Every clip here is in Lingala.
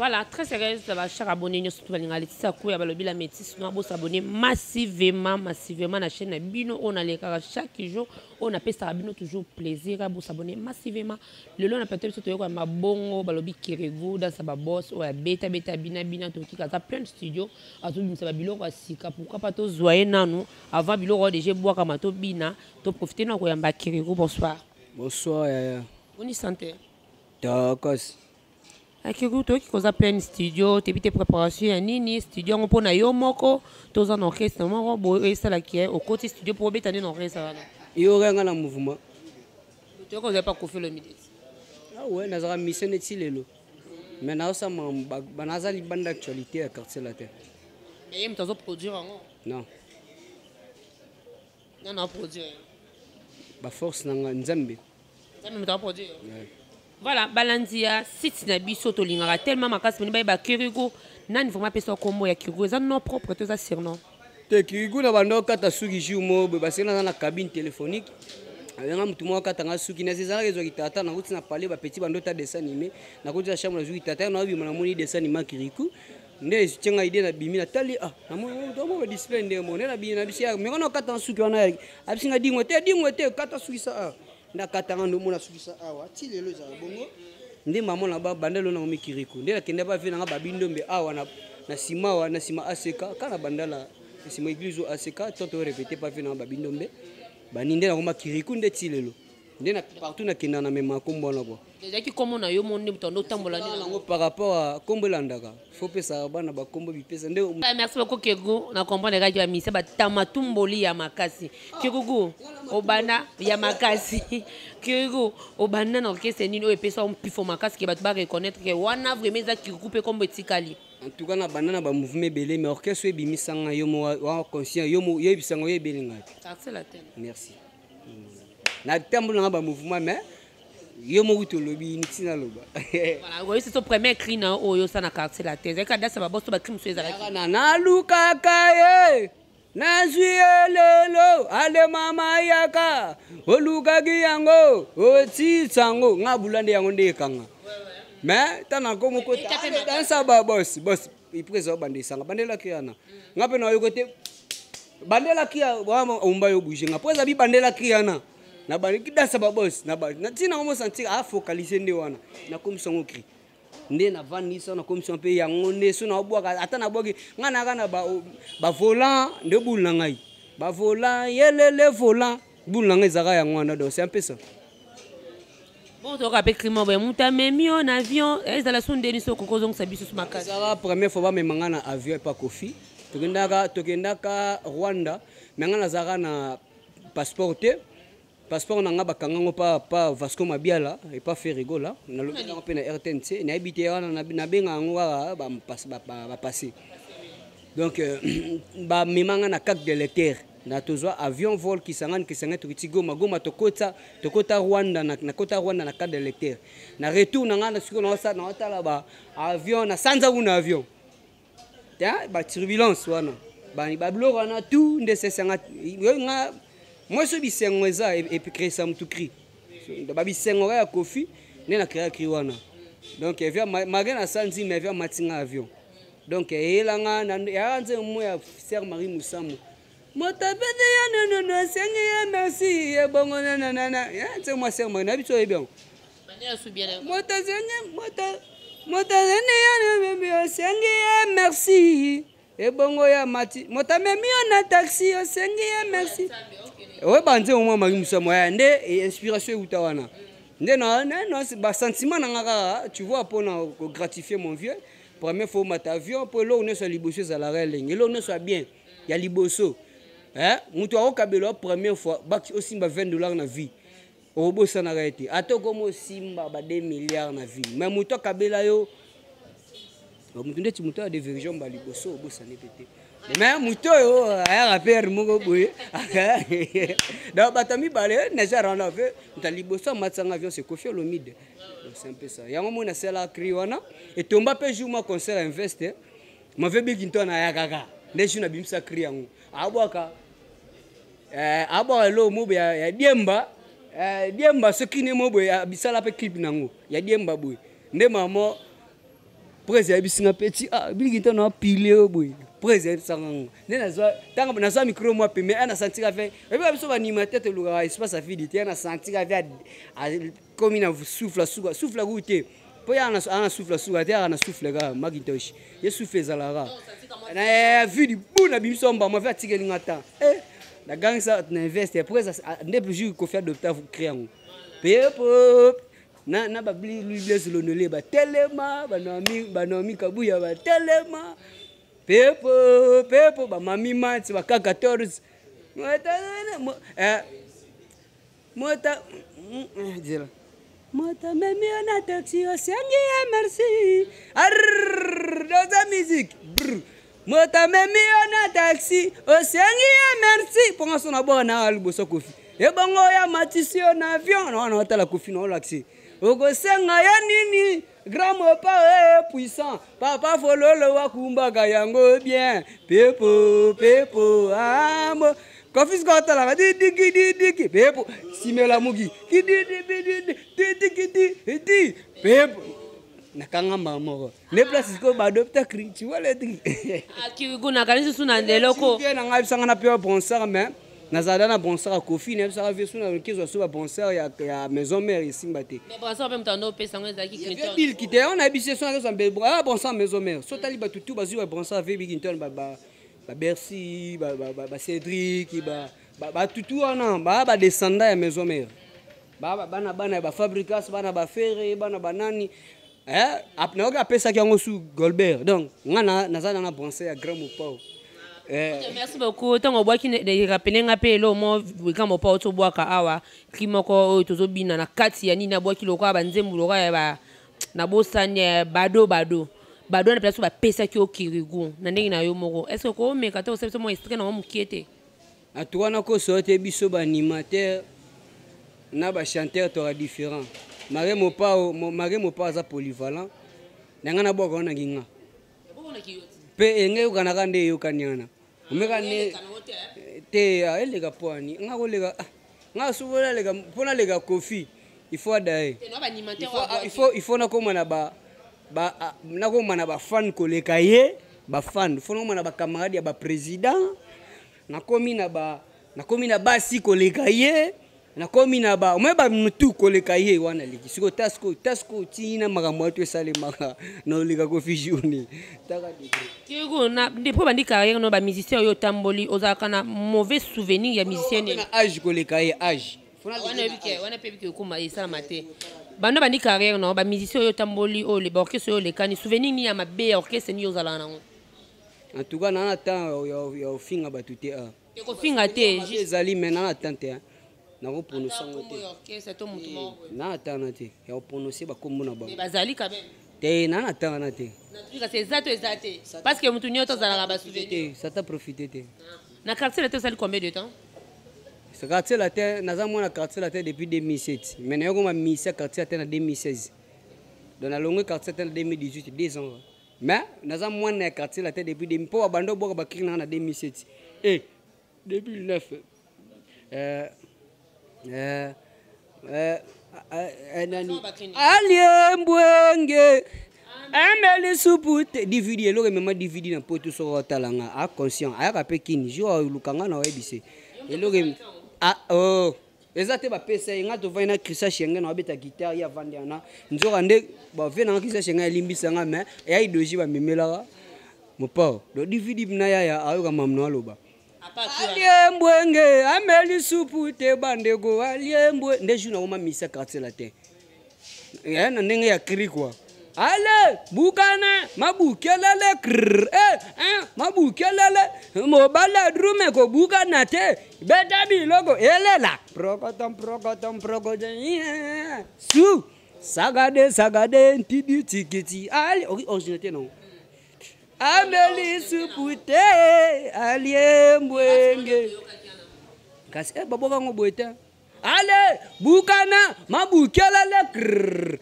Voilà, très sérieuse, ba chaque abonné nyonso to balinga Laetitia Kuya balobi la métisse noire bo s'abonner massivement, massivement na chaîne na bino on alekaka chaque jour, on apesaka bino toujours plaisir bo s'abonner massivement. Lelo na plateau biso toyoka mabongo balobi Kirikou dans sa ba boss oyo abeta beta bina bina toki kaza plein de studio azobimisa ba biloko ya sika pourquoi pas tozwa ye nanu avant biloko oyo déjà ebwakama tobina to profiter na koyamba Kirikou. Bonsoir. Bonsoir yaya. Boni santé? Tokos. Akiko toyoki koza plein studio toyebi te préparation ya nini studio yango mpo na yo moko toza na orchestre moko boye esalaki ye okoti studio mpo obeta nde na orchestre wana. Yo oka nga na mouvement. Toyoki ozali pa Koffi Olomide. Ah ouais, nazalaka mission neti lelo. Mais naosala makambo naza libanda actualité ya quartier latin. Mais ye moto azoproduire yango? Non. Nani aproduire? Ba force na nga Nzambe. Nzambe moto aproduire? Ouais. Voilà, balandi ya site na biso tolingaka tellement makasi moni bayeba Kirikou nani vraiment apesa kombo ya Kirikou eza nom propre to eza surnom? Te Kirikou na banda okata suki jour moko boye basengeli naza na cabine téléphonique abenga motu moko akata nga suki na ezalaka ezwaki tata nakuti na palais bapeti bando ta dessin animé nakuti na chambre nazwaki tata naobima namoni dessin animé Kirikou nde etie nga idée nabimi natali ah namoni badisplay nde mo nde nabimi nabisi meko na okata nga suki wana abisi nga dingwe te dingwe te kata suki sa ah ndakatanga nde omona sukisa awa ti lelo ezala bongo nde mama na banda lelo nango mikiriku nde nakende bave nanga babindombe awa na nsima awa na nsima ACK kaka na bandala na nsima église oyo ACK tant to répété pa ve nanga babindombe bani nde nakoma kiriku nde ti lelo nde na partout nakenda na mema kombo wana kua ezalaki kombo na yo mo nde moto ando otambola nango par rapport a kombo elandaka fo pesaka bana bakombo bipesa nde. Merci beaucoup Kirikou, na comprendre kaka ba misa ba tamatumboli ya makasi. Kirikou obanda ya makasi. Kirikou obanda na orchestre nini oyo epesa mpifo makasi ke bato ba reconnaître ke wana vraiment eza Kirikou mpe kombo etikali. En tout cas na banda na ba mouvement ebele mais orchestre oyo ebimisa nga yo mo wa conscient yo mo yebisa nga yo ebele nga. Quartier latin. Merci. Na tambola nga ba mouvement mais yo moko tolobi niti naloba. Voilà, oyo c'est premier cri na oyo osala na quartier latin. Ezalaki adasa ba boss to ba cri mosusu ezalaki. Na nalukaka ye nazwi ye lelo ale mama yaka olukaki yango otisa yango nga bula nde yango nde ekanga mais ntango nakomi okota dansa ba boss boss ipresa obanda esanga bandelaki yana nga mpe nayoki te bandelaki ya omba yo bouge nga mpo eza bibandelaki yana na bandaki dansa ba boss na ntina yango mosantir afocalise nde wana nakomisa yango cri nde navandisa nakomisa mpe yango nde so nabwaka ata nabwaki ngai nayaka na bavolant nde bulu na ngai bavolant yelele volant bulu na ngai ezalaka yango wana donc c'est un peu ça. Bon toyoka mpe crime boye moto amemi yo na avion ezala so ndeni so okoki ozongisa biso so makasi. Ezalaka première fois bamema ngai na avion epa Koffi tokendaka Rwanda mais ngai nazalaka na passeport te. Passeport na nga bakanga ngo pa pa Vasco Mabiala et pa Ferregola nalobi yango mpe na RTNC nayebi te wana nabenga yango kaka ba passé donc bamema nga na carte de lecteur na tozwa avion vol Kisangani Kisangani tokiti Goma Goma tokota tokota Rwanda na nakota Rwanda na carte de lecteur na retour na nga na sikoyo naotala ba avion na sanza kuna avion ba turbulence wana ba biloko wana tout nde sesanga nga moi so bisengo eza epicresa mutu cri ba bisengo ya Koffi nde na créa cri wana donc evia malgré na sanzi mais evia matinga avion donc eyelanga ya nzembo mo ya sœur Marie Musamu moto apesi yo nonono asengi ye merci ebongo nananana nzembo mwa sœur Marie na biso oyebi yango moto asengi moto moto asengi yo nonono asengi ye merci ebongo ya mati moto amemi yo na taxi osengi ye merci oyeba nzembo mwa Marie Musamu aya nde inspiration euta wana nde basentiment na nga kaka tu vois mpona kogratifier mon vieux première fois omata avion mpo eloko nyonso ya liboso ezalaka elengi eloko nyonso ya bien ya liboso moto akokabela première fois osimba 20 $ na vie obosanaka ye te ata okomi osimba ba 2 milliards na vie mais moto akabela yo moto ndeti moto ya deversion ba liboso obosani pe te mais moto oyo ayaka pere moko boye donc bato mibale naza randa ve moto ya liboso amatisanga avion c'est Koffi Olomide donc c'est un peu ça yango moi nasala cri wana etomba mpe jour mwa concert investe mave bikinto na ayakaka nde jour nabimisa cri yango abwaka abwaka eloko mo boye ya diemba diemba soki ne mo boye bisala mpe clip nango ya diemba boye nde mama Prese ayebisi nga petit, ah, Bill Clinton a pile yo boye. Prese ayebisaka nga. Nde nazwa ntango nazwa micro mwa pembe, ana sentir avec. Oyebi biso ba animateur tolukaka espace ya vide te, ana sentir avec komi na souffle suka, souffle ku te. Po ya ana ana souffle suka te, ana souffle kaka Macintosh. Ye souffle ezalaka. Na vide bu na bimiso mbama ve atikeli nga temps. Eh, na gangisa na investe prese nde jour Koffi adopta cri yango. Pepo na ba Blaise Lonole batelema, ba Naomi Kabuya batelema, pepo pepo ba Mami Mati ba K14 mota zela moto memi yo na taxi, osengi ye merci. Arr, doza musique. Moto amemi yo na taxi, osengi ye merci. Mponga so na bwaka na liboso Kofi, ebongo ya matisi yo na avion na wana otala Kofi na olakisi, okosenga ye nini? Grand Mopa e puissant, papa Fololo wakumbaka yango bien. Pepo pepo amo Kofi sikoyo atalaka didiki didiki pepo simela muki kididibididi didikidi di pepo nakanga mbala moko nde place sikoyo baadopta cri, tu vois le truc. Kirikou, nakanisi su na eloko. Na ngai bisanga na pia brassard, mais nazala na brassard ya Kofi. Nayebisaka vie so nakezwa so babrassard ya Maison Mère esimba te. Brassard mpe moto ando opesa yango ezalaki Clinton. Bill Kite wana nayebisi so nakezwa brassard Maison Mère, so tali bato tu bazwi babrassard ve Bill Clinton, babercy, bacédric, batutu wana baa badescendant ya Maison Mère, bana bana ya bafabricas, bana baFerre, bana banani. Nayoki apesaki yango su Golbert. Donc nga naza na brassard ya Grand Mopao. Merci beaucoup. Ntango obwaki, rappeler nga mpe elo mo Grand Mopao tobwaka awa cri moko oyo tozobina na kati ya nini. Abwaki lokola banzembo lokola ya nabosani bado bado bado wana place bapesaki yo Kirikou na ndenge na yo moko. Est ce que koomeka te osala biso mwa extrait nango mokie te? Atu wana koso te. Biso baanimateur na bachanteur toka différent. Marie Mopao, Marie Mopao aza polyvalent. Na ngai nabwaka wana nginga mpe enge eyokanaka nde eyokani wana omeka ne te eleka po ani nga koleka nga soki naleka mpo naleka Kofi, il faut adaye, il faut nakóma na ba nakóma na bafan koleka ye bafan, faut nakóma na bacamarade ya baprésident, nakomi na ba nakomi na basi koleka ye, nakomi na ba omwe bamutu koleka ye wana leki. Sikoyo ta sikoyo ta sikoyo ntina makambo wana to esalemaka na oleka Kofi journée taka degré. Kirikou, na depuis bandi carrière no, bamusicien oyo otamboli, ozalaka na mauvais souvenir ya musicien nini? Na age koleka ye, age. Wana mpe biki okoma esalama te. Bando bandi carrière no, bamusicien oyo otamboli, oyo baorchestre oyo olekani, souvenir nini ya mabe ya orchestre nini ozalaka nango? En tout cas, naa na temps ya ofinga bato te. Ekofinga te. Ezali, mais naa na temps te nakoprononce yango te. Naa na temps na te ya koprononce bakombo na bango. Bazali quand même. Te, naa na temps wana te. Kasi eza to eza te, parce que motu nyonso azalaka basouvenir. Te, sata profite te. Na Quartier Latin osali combien de temps? Quartier Latin, naza mwana Quartier Latin depuis 2007, mais nayokoma misia Quartier Latin na 2016. Donc nalongwe Quartier Latin na 2018, 2 ans. Mais naza mwana ya Quartier Latin depuis 2000, mpo babanda obwaka bacri nanga na 2007 e 2009. Nani alie mbwenge ameli supu te, DVD eloko emema DVD na poto. Soko otala nga aconscient ayaka mpe kini jour oluka nga na oyebise eloko oh. Eza te bapesa ye nga. Tovandi na Christian Shenge na babeta guitare, ye avandi wana. Nzoka nde bave nanga Christian Shenge alimbisa nga, mais eya idéologie bamemelaka Mopao. Donc DVD na yaya ayoka mamu na aloba alie mbwenge ameli supu te. Bandeko, alie mbwe nde jour nakoma misa Quartier Latin na ndenge ya cri quoi. Ale bukana mabukelele krr eh, eh, mabukelele mobala drume kobukana te, beta biloko elela prokotom prokotom prokotom su sagade sagade ntidi tikiti ali ordinateur nango ameli supu te alie mbwenge. Kasi babokango boye te. Ale bukana mabukelele krr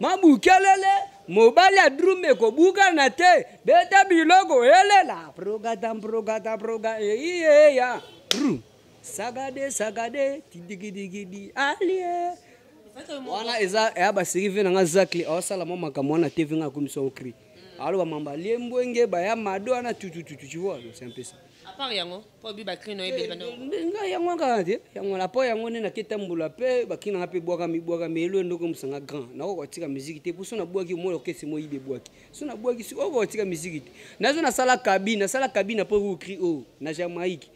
mabukelele mobali adrume kobukana te, beta biloko elela progata progata proga eiyeya ru sagade sagade tidigidigidi alie wana eza eya baseri ve nanga Zakli aosala mwa makambo wana te. Venga akomisa ocri. Aloba mamba liembwenge baya mado wana tutututu, tu vois, c'est un peu ça. À part yango mpo obi bacri na yo ebele banda. Ngai yango kaka te, yango na po yango nde naketambola mpe bakri nanga mpe ebwakami bwakami elo ndoko mosanga grand nakoka kotika miziki te, mpo so nabwaki omoi orchestre moyibi ebwaki so nabwaki si okoka kotika miziki te. Nazo nasala cabine, nasala cabine mpo okri oyo na Jamaïque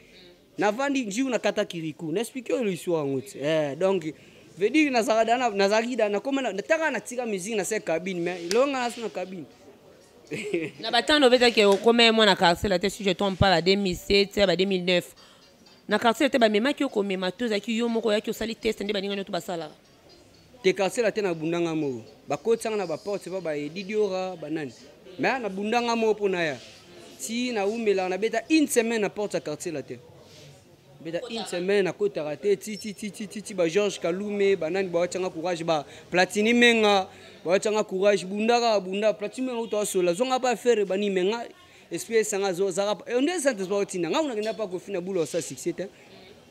navandi jour nakata kiriku na explique oyo l'histoire yango ti. Donc veut dire nazalaka da nazalaki da nakoma nataka natika musique na se cabine, mais elonga naso na cabine. Na batando obetaki okoma mwana quartier la te, si je tombe pas, ba 2007, ba 2009, na quartier te bamemaki yo komema to ezalaki yo moko oyaki osali test nde baninga nyonso basalaka? Te, quartier la te, nabundanga moko, bakotisanga na baporte pa baedidiora banani, mais nabundanga moko mpo na ya ti naumelaka nabeta une semaine na porte ya quartier la te, beta une semaine nakotaka te ti ti ti ti ti ti ba Georges Kalume banani bawatianga courage, ba Platini Menga bawatianga courage, bunda kaka bunda. Platini Menga uta asola zonga pa affaire bani menga esprit esanga azaka nde sante baotinda nga nakenda pa Kofi na bulu osa succès te.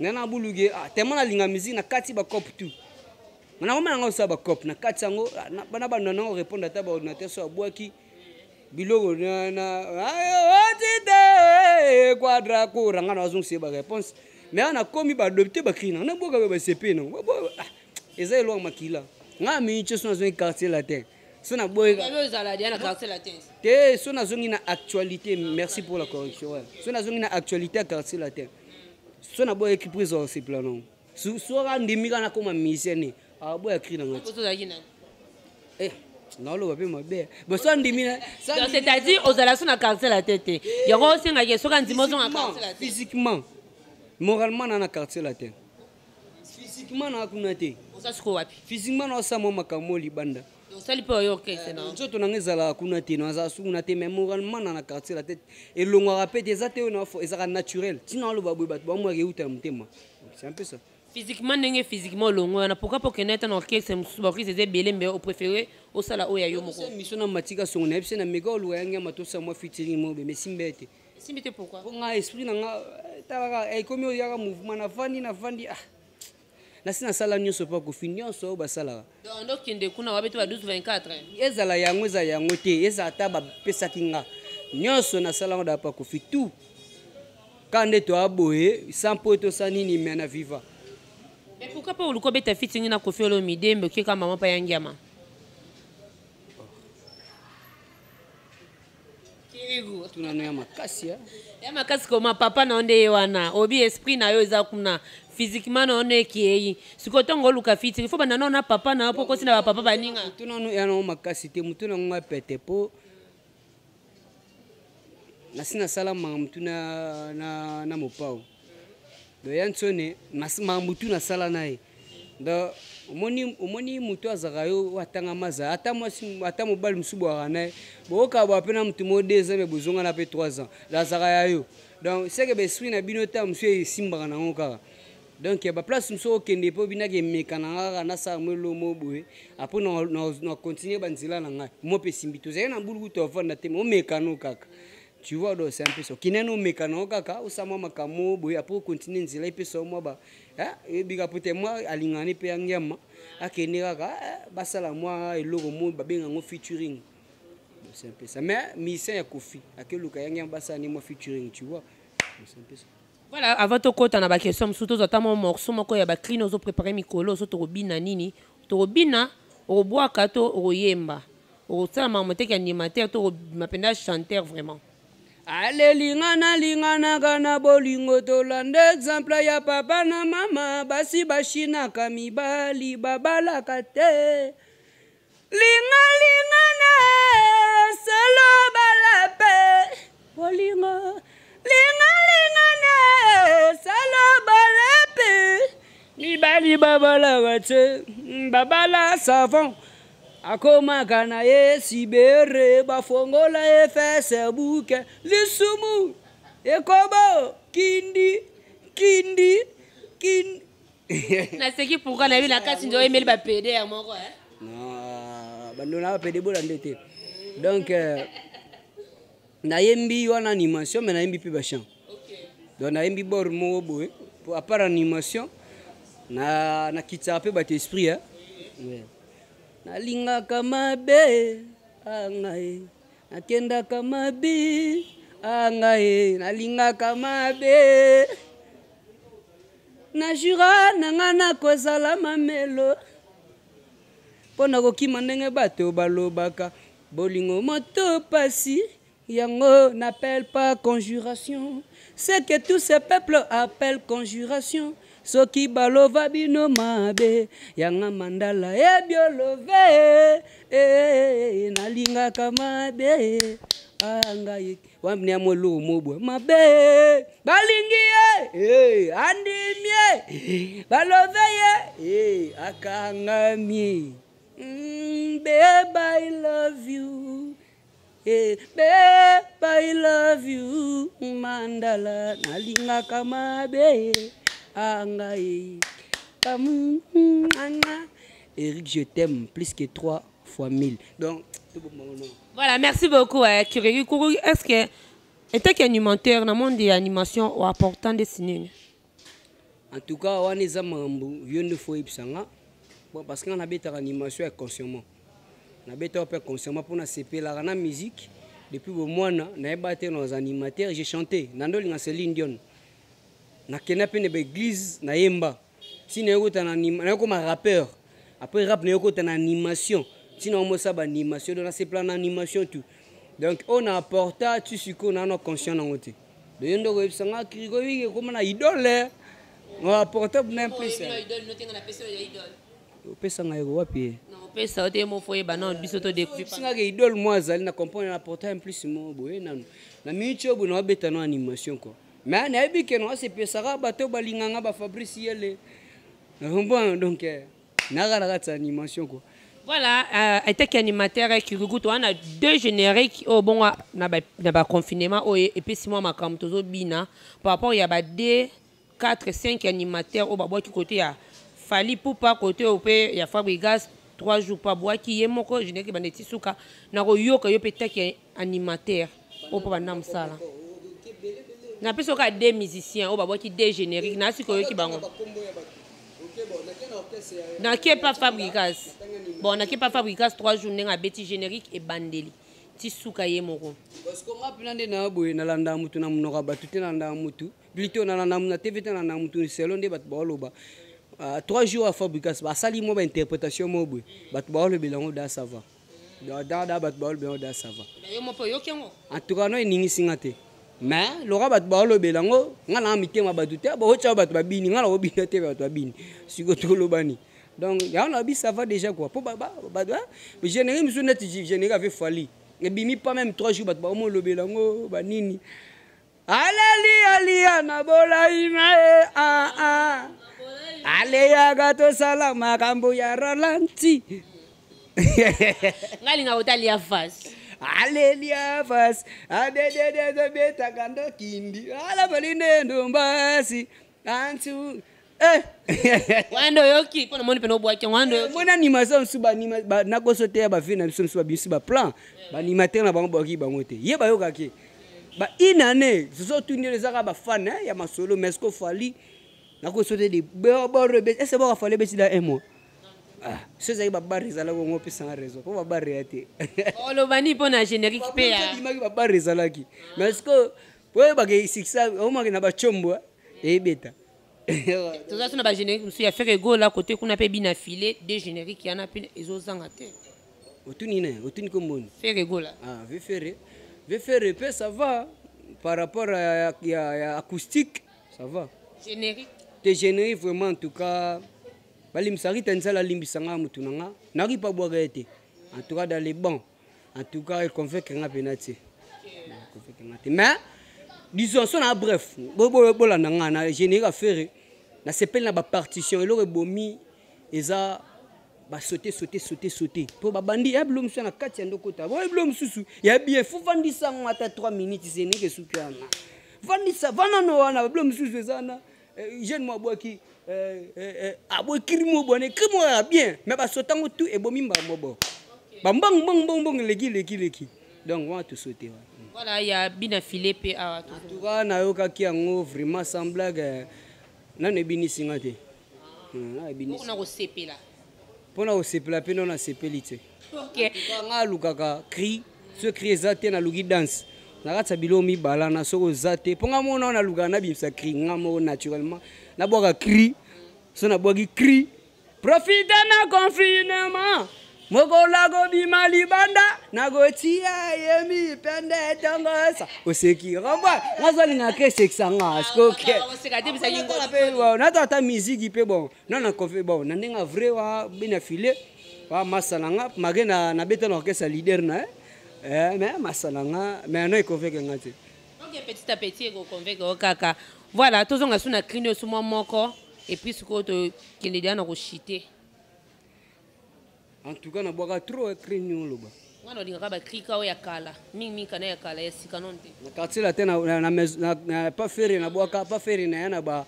Nga na buluge, ah, tellement nalinga musique na kati bacope tout nakoma nanga osala bacope na kati yango bana banda nango répondre ata baordinateur so abwaki biloko na otite quadra kora nga nazongisa ye baréponse, mais awa nakomi baadopte bacri nanga nabwaka be basepe nango eza eloko makila nga mingi so nazongi quartier latin so naboyi te, so nazongi na actualité. Merci pour la correction, ouais. So nazongi na actualité ya quartier latin, so naboyaki prise osepela nango soka ndimi kaka nakoma musicien ne aboya cri nanga. Naoloba mpe mabe bo so andimi. C'est-à-dire ozala so na quartier latin te, yango osengaki soki andimi ozonga quartier latin? Physiquement, moralement na quartier latin, physiquement na kuna te. Oza sikoyo wapi? Physiquement naosala mwa makambo libanda. Osali mpe oyo orchestre na? Nzoto nanga ezalaka kuna te, nazala su kuna te, mais moralement na quartier latin elongwaka mpe te, eza te oyo ezalaka naturel ntina aloba boye bato bamwaka euta ya motema, c'est un peu ça. Physiquement, ndenge physiquement olongwe wana, pourquoi po okende ata na orchestre mosusu? Baorchestre eza ebele, mbe opréféré osala oyo ya yo moko? Mission na matika songo nayebi se na meka oluka ya ngiama tosala mwa featuring mo be mesimba ete. Esimbi te, pourquoi? Mpo nga esprit na nga talaka ekomi oyo yaka mouvement navandi navandi, ah, nasi nasala nyonso mpo Kofi nyonso oyo basalaka. Donc ndokende kuna wabe to ba 12 24? Ezala yango, ezala yango te, ezala ata bapesaki nga nyonso nasala yango daa pa Kofi tout kaka nde toya boye sans po tosala nini me na viva. Mais pourquoi pas oluka obeta featuring na Kofi Olomide mbe okeka mama mpa ya ngiama? Kirigu. Tunano ya makasi. Ya makasi koma papa na yo nde ye wana obi esprit na yo eza kuna, physiquement na yo nde ekei. Sikoyo ntongo oluka featuring, fo banda nao na papa na yo mpo okosi na bapapa baninga. Motu nano ya nango makasi te, motu nango nga pete mpo nasi nasala makambo tu na mopao. Donc ya ntsone makambo tu nasala na ye. Donc omoni, omoni motu azalaka yo oyo atanga maza ata mwasi ata mobali mosusu bwaka na ye boyoka bwa mpe na motu mo 2 ans me bozongana mpe 3 ans azalaka ya yo. Donc seke baesprit na bino ta mosusu esimbaka nango kaka. Donc baplace mosusu okende mpo binaki emeka na nga kaka nasala mo elomo boye, après na continue banzela na ngai mo mpe esimbi. Tozalaki na buluku tovanda te, me omekano kaka, tu vois. Donc c'est un peu ça, okende na omeka nango kaka, osala mwa makambo boye, après ocontinue nzela epesa yo mwa ba eyebika po te mwa alingani mpe ya ngiama akende kaka basala mwa eloko mo babenga yango featuring. C'est un peu ça, mais musicien ya Kofi akeluka ya ngiama basala ni mwa featuring, tu vois. C'est un peu ça. Voilà, avant tokɔta na baquestion mosusu, tozwa ata mwa morceau moko ya bacrine ozopréparé mikolo ozo. Tokobina nini? Tokobina, okobwaka to okoyemba, okosala makambo teke animateur to okobima mpenza chanteur vraiment? Ale lingana linganaka na bolingo, tolanda exemple ya papa na mama, basi bashinaka mibali babalaka te. Linga lingana solo bala pe bolingo, linga lingana solo bala pe mibali babalaka te, babala savon akomaka na ye sibere bafongola ye Facebook lisumu ekobo kindi kindi kindi. Naseki pourquoi? Nayebi na kati nde oyemeli bapede ya moko. Non, bando na bapede bola nde te. Donc nayembi wana animation, mais nayembi mpe bachant. Donc nayembi bor moko boye po à part animation na nakitisaka mpe bato esprit, eh? Ouais. Nalingaka mabe angai. Nakendaka mabe angaye, nalingaka mabe, na jura na nga nakozala mamelo mpo na kokima ndenge bato balobaka. Bolingo moto pasi yango n'appelle pas conjuration, ce que tous ces peuples appellent conjuration. Soki balova bino mabe yanga mandala ebiolove, eh, nalingaka mabe angai wamne ya moloko mobwa mabe balingi ye, eh, andimi ye, balove ye, eh, akangami. Babe, I love you. Eh, babe, I love you. Mandala nalingaka mabe angai. Eric, je t'aime plus que 3 fois 1000. Donc, tout bon moment. Voilà, merci beaucoup. Kirikou, est-ce que, en tant qu'animateur, dans le monde de l'animation, ou important de signer? En tout cas, on est mambu, yo ne faut ipsanga. Bon, parce qu'on a bêta animation inconsciemment. On a bêta inconsciemment pour na CP la na musique. Depuis bon mois na na battu nos animateurs, j'ai chanté. Nando linga Céline Dion. Na kena pe na église na yemba. Si na yoko na anima, na yoko ma rappeur. Après rap na yoko na animation. Si na mo sa ba animation, donc c'est plan animation tout. Donc on a apporté tout ce qu'on a conscient na ngote. De yendo ko sanga kriko wi comme na idole. On a apporté même plus. Opesa ngai ko wapi? Non, opesa ote mo foye ba non biso to découvrir. Singa ke idole moi azali na comprendre na apporter un plus mo boye nanu. Na minute oyo na beta no animation quoi. Mais na yebi ke no se pesaka bato balinganga ba Fabrice Yele. Na comprendre donc na kala kati animation quoi. Voilà, en tant qu'animateur Kirikou, on a deux génériques au bon na ba na ba confinement et puis six mois makam tozo bina par rapport il y a ba 2 4 5 animateurs au babo qui côté ya Fally Ipupa côté au pe ya Fabregas 3 jours pas bois qui est moko générique bandeti suka na ko yoka yo peut-être animateur au pa na musala. Na peso ka deux musiciens au babo qui deux génériques na siko yoki bango. Na ke pa Fabregas. Bon, na ke pa Fabregas 3 jours nga beti générique et bandeli. Ti suka ye moko. Parce que nga pina nde na boye na landa mutu na mnoka batu te na landa mutu. Plutôt na landa na TV te na landa mutu selon nde batu ba loba. 3 jours à Fabregas, ba sali mo ba interprétation mo boye. Batu ba loba lango da ça va. Da da da batu ba loba da ça va. Yo mo po yo kengo. En tout cas non eningi singa te. Mais lora batu ba loba lango nga na mitema batu te ba hocha batu ba bini nga na obina te batu ba bini. Siko to lobani. Donc ya na bi ça va déjà quoi. Po ba ba ba mais générique musu net générique avait Fally. Et bimi pas même 3 jours batu ba mo loba lango ba nini. Alali alia na bola ima ah ah. Aleya gato salama kambo ya ralanti. Ngali nga otalia face. Alelia face. Ade de de de beta kando kindi. Ala balinde ndombasi. Antu. Eh. Wando yoki pona moni peno bwaki wando yoki. Mona animation suba anima ba nakoso te ba vie na biso suba biso ba plan. Ba animateur na bango bwaki bango te. Ye ba yokaki. Ba une année, ce sont tous les arabes fans hein, ya masolo mais ce qu'il fallait nakoso te de bor est-ce que fallait beti da un mois. Ah, ce zaki ba bar ezala ko ngopi sans raison. Po ba bar ya te. Olobani pona générique pe ya. Ba ba bar ezalaki. Mais est-ce que po ba ke succès o ma na ba chombo e beta. Toza sona ba générique musu ya faire go là côté kuna pe bina filet deux génériques yana pe ezozanga te. Otuni ne, otuni komboni. Faire go là. Ah, ve faire. Ve faire pe ça va par rapport à ya acoustique, ça va. Générique. Te générique vraiment en tout cas balimisaki te nzala limbisanga mutu nanga naki pa bwaka ete. En tout cas dans les bons. En tout cas il convainc nga penati. Convainc nga te. Mais disons son a bref, bo bo bo la nanga na générique à faire na sepel na ba partition eloko ebomi eza ba sauter sauter sauter sauter. Po ba bandi ya blom na kati ya ndokota. Bo blom susu ya bien faut vandisa ngata 3 minutes générique suki ana. Vandisa vana no wana blom susu eza na jeune moi boaki abo krimo bonne krimo ya bien mais ba sautango tout ebomi mba mobo. Ba mbang mbang mbang mbang leki leki leki. Donc on va tout sauter. Voilà, il y a bina filet pe a tout. En tout cas na yoka ki yango vraiment sans blague na ne bini singa te. Na bini. Pona ko sepela. Pona ko sepela pe na sepeli te. OK. Nga lukaka cri Soki cri eza te, naluki danse. Na kati ya biloko mibala na soki oza te, mpo nga moko nao nalukaka nabimisa cri nga moko naturellement. Nabwaka cri, so nabwaki cri, profite na confinement. Mokolo akobima libanda nakotia ye mipende tongosa oseki romba nazolinga ke esekisa nga nato ata miziki mpe bon na na confi bon na ndenge vrai wa bena filet wa masa na nga malgré na nabeta na orchestre leader na eh mais masa na nga mais na econvaincre nga te. Ok, petit à petit ekoconvaincre kaka. Voilà, tozonga su na cri nyonso mwa moko et puis sikoyo tokende deya na kochite. En tout cas nabwaka trop cri nini oloba. Wana olingaka bakrika oyo ya kala mingimingi, kana ya kala ya sika non te. Na quartier la te na pa fere nabwaka pa fere na ya na ba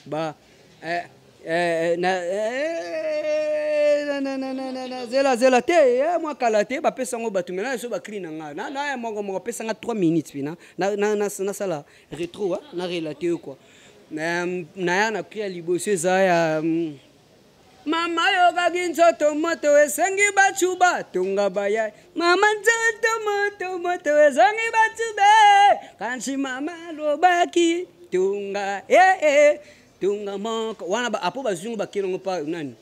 ba eh, eh, na, eh, na, na, na, na, na, na, zela zela te eh, mwa kala te bapesa yango bato mena so bakri na nga na, na moko moko apesa nga 3 minutes pina nasala retro na relate yo quoi. Na ya na kri ya liboso eza ya mama yokaki nzoto moto esengi bacuba tonga baya mama nzoto moto moto esengi bacube kasi mama alobaki tonga eh, eh, tonga moko wana apo bazwi ngo bakeli yango pa nani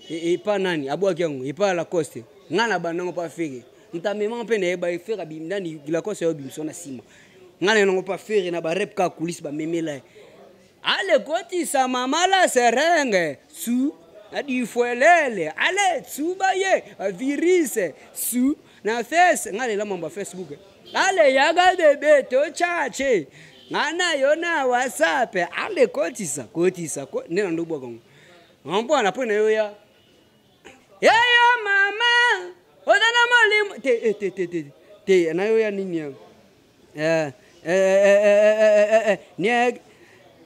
epa nani abwaki yango epa Lacoste. Nga na bandango pa Fere moto amemanga mpe nayeba Fere abimi nani Lacoste ayo bimiso na nsima nga na yango pa Fere na barep kaka kulisi bamemela ye ale kotisa mama la serenge su na difuelele ale tsuba ye virise su na fese nga lela mambo ya Facebook ale yaka bebe tochache nga na yo na WhatsApp ale kotisa kotisa nde na ndobwaka ngo ompona mpo na yo ya eyo mama oza na molimo te te te te te na yo ya nini yango eh, eh, eh, eh, eh,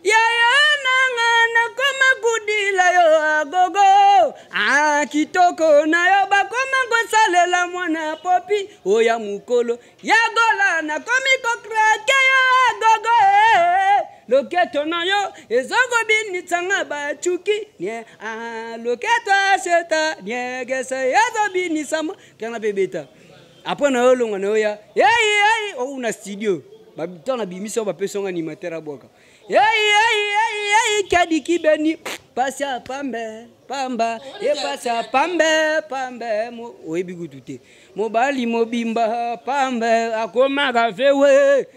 yaya nanga nakoma kudila yo agogo ah, kitoko na yo bakoma kosalela mwana popi oya mokolo yagola nakomi kokrake yo agogo eh. Loketo na yo ezokobinisa bacuki nie ah, loketo aseta niegese ezobinisama kana mpe beta apres na yo olongwa na yo ya ei ei ou na studio ntango nabimisi oyo bapesi yango animateur abwaka ei ei ei ei kadi kibeni pasi ya pambe pamba e pasi ya pambe pambe oyebi kutu te mobali mobimba pambe akomaka fewe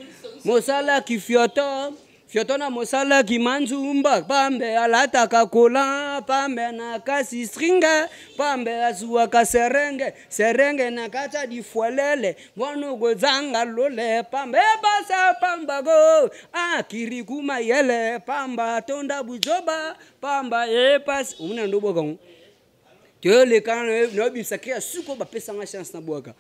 mosalaki fioto fioto na mosalaki manzumba pambe alataka kola pambe na kasi stringe pambe azuwaka serenge serenge na kati ya difuelele mwana okozanga lole pambe ebasa pamba go akiriku mayele pamba tonda buzoba pamba epasi omona ndobwaka ngo toyoleka nayobimisa kri ya suko bapesanga chance nabwaka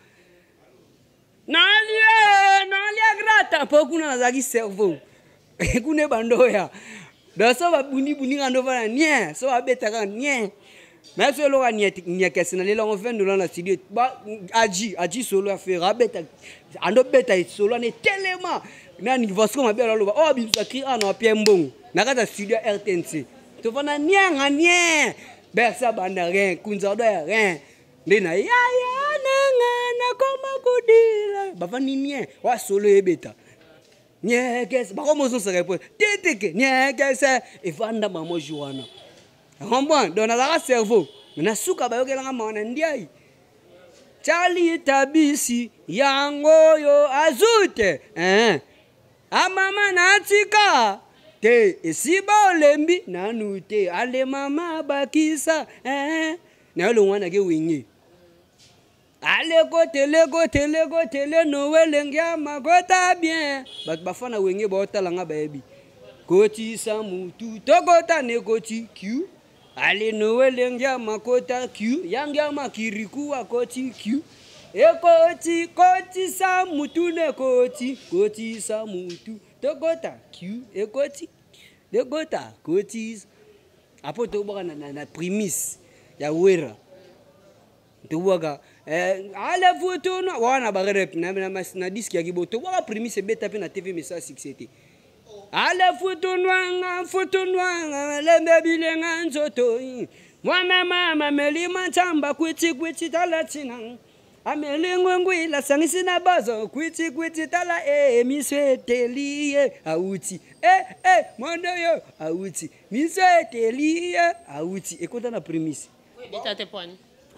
nalie nalia grata mpo kuna nazalaki cerveau kuna ebandoya donc so babundibundinga ndo vana nie so babetaka nie mais so eloko niakese nalela yango 20 dollar na studio aji aji solo ya Fere abeta andobeta solo wana etelema nani Vasco mabe aloba oyo abimisa cri ana apia mbongo na kati ya studio ya RTNC tofanda nianga nie bersa banda rien kunzardo ya rien nde na yaya nanga nakoma kodila bafandi nie wa solo ebeta niekese bakomozosaka epo teteke niekese evanda mamo jour wana comprendre. Donc nazalaka cerveau mais na suka bayokelanga mawa na ndiai Charlie tabisi yango oyo azute eh. Amama natika te esiba olembi nanu te ale mama bakisa eh. Nayo longwa nake wenge ale kotele kotele kotele noele ngiama kota bien bato bafana wenge baotala nga bayebi kotisa mutu tokota nekoti q ale noele ngiama kota q yangiama kiriku akoti q ekoti kotisa mutu nekoti kotisa mutu tokota q ekoti ekota kotisa apo tobwaka na, na, na primise ya Wera tobwaka eh, ale futuna wana barep na, na, na, na diske ya kibo tobwaka primise ebeta mpe na TV mesa succès te ale futunwanga futunwanga lembe bilenga nzoto mwana mama melima ntsamba kwiti kwiti tala ntina. Ameli ngwengwila sangisi na bazo kwiti kwiti tala e miso eteli ye auti e e mwana yo auti miso eteli ye auti ekota na prémisse. Ebeta te pwani.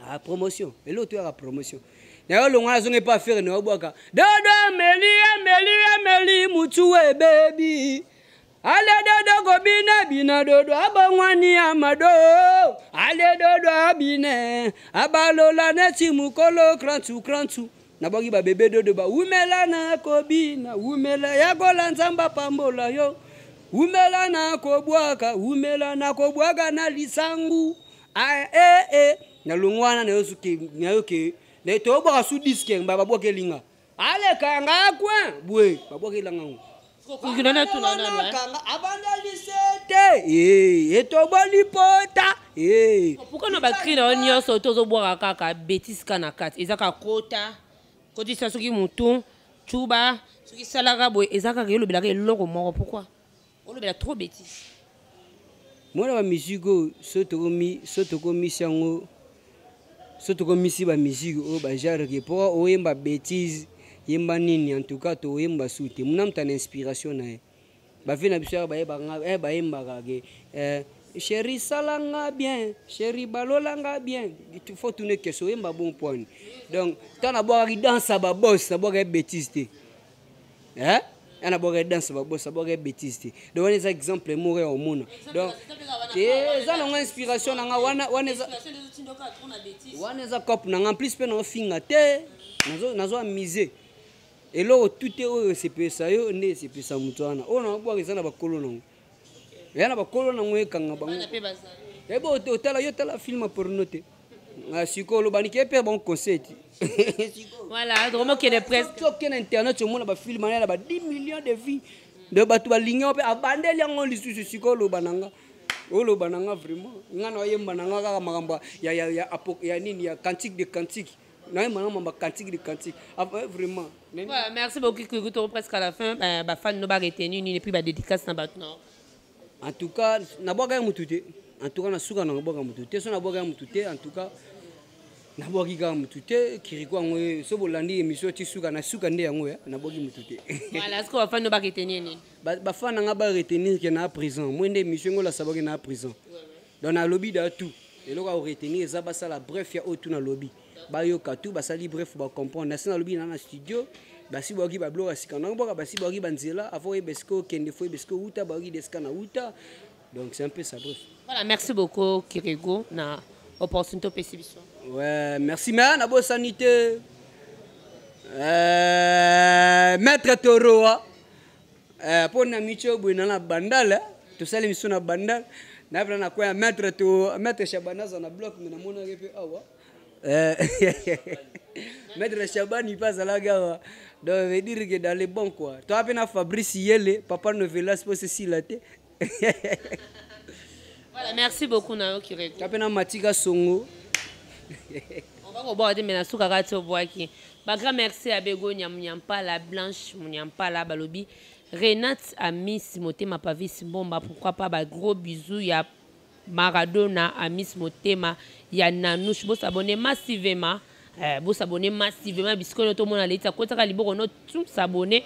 Ah, promotion eloko toyaka promotion nayo longwa nazonga epa affaire na obwaka dodo ameli ameli ameli mutu ebebi Ale dodo kobina bina dodo abongwani amado ale dodo abine abalola neti mokolo krantu krantu nabwaki babebe dodo bawumela na kobina wumela yakola nzambe apambola yo wumela na kobwaka wumela na kobwaka na lisangu ah, eh, eh. Nalongwa wana nayoke tobwaka su diske babwaka elinga alekanga coin bwe babwakelanga ngo Kanga abandali sete etoboli pota. Pourquoi na bacri na yo nyonso tozobwaka kaka bétise ka na kati? Eza kaka kota kotisa soki motu tuba soki salaka boye, eza kaka elobelaka eloko moko. Pourquoi olobela trop bétise? Mwana bamusike oyo, so tokomi so tokomisi yango, so tokomisi bamusike oyo bagenre ke mpo oyemba bétise, yemba nini, en tout cas toyemba su te. Muna moto na inspiration na ye, bave na biso yaka bayebaka, bayembaka ke chéri salanga bien, chéri balolanga bien. Faut tune question oyemba bon poani. Donc ntango nabwakaki danse ya babos, nabwakaki bétise te. Eh? Ana bwaka danse babos, abwaka bétise te. Donc wana eza exemple moko ya omona. Donc te, eza nango inspiration nanga wana. Wana eza, wana eza cope nanga. En plus mpe naofinga te, nazo amise eloko tu te. Oyo esepelisa yo nde esepelisa moto wana. Oyo naobwaka eza na bakolo nango, eya na bakolo nango, ekanga bango. Ebo otala yo, tala film porno te. Sikoyo olobani ke mpe bon conseil ti. Voilà, tokomokende presque. Soki na internet omona bafilm wana na ba 10 millions de vues de bato balingi yango mpe abandeli yango lisusu. Sikoyo oloba na nga, oloba na nga vraiment, nga na oyemba na nga kaka makambo ya nini, ya cantique de cantique. Nayemba na makambo ya cantique de cantique. Ah, vraiment. Voilà, merci beaucoup Kirikou, to presque à la fin. Bafan no baretenir nini et puis badédicace na bato na? En tout cas nabwaka ye motu te. En tout cas na suka na nabwaka motu te. So nabwaka ye motu te, en tout cas nabwaki kaka motu te. Kirikou yango ye, so bolandi émission ti suka na suka nde yango ya nabwaki motu te. Voilà, ce que bafan no baretenir nini? Bafan na nga baretenir ke na prison moi nde émission ngo olasa baki na prison. Donc nalobi da tout eloko ya koretenir eza basala bref ya oyo tu nalobi, bayoka tu basali bref, bacomprendre. Nasi nalobi na studio basi bayoki babiloko ya sika nango boka, basi bayoki banzela avant oyeba esika okende, fo oyeba esika outa, bayoki de esika na uta. Donc c'est un peu ça, bref. Voilà, merci beaucoup Kirikou na opportunité opesi biso. Ouais, merci. Mais nabosani te maître Toroa mpo na micho boye na bandal tosali miso na bandal nayebela na kwaya maître to maître Shabani aza na bloc, me namonaki mpe awa maître Shabani mpe azalaki awa. Donc veut dire que dans les bons quoi. Toa mpe na Fabrice Yele, papa Novelas, mpo sesila te. Voilà, merci beaucoup na yo Kirikou. Ta mpe na Matika Songo. Oba te, me na suka kaka ti obwaki bagrand merci ya Bego Nyamunyampala, Blanche Munyampala, balobi Renate Amis Motema, Pavis Mbomba, pourquoi pas bagros bisous ya Maradona Amis Motema ya Nanouche. Bosabone massivement, bosabone massivement bisiko oyo tomona Leti akotaka liboko no tout s'abonner.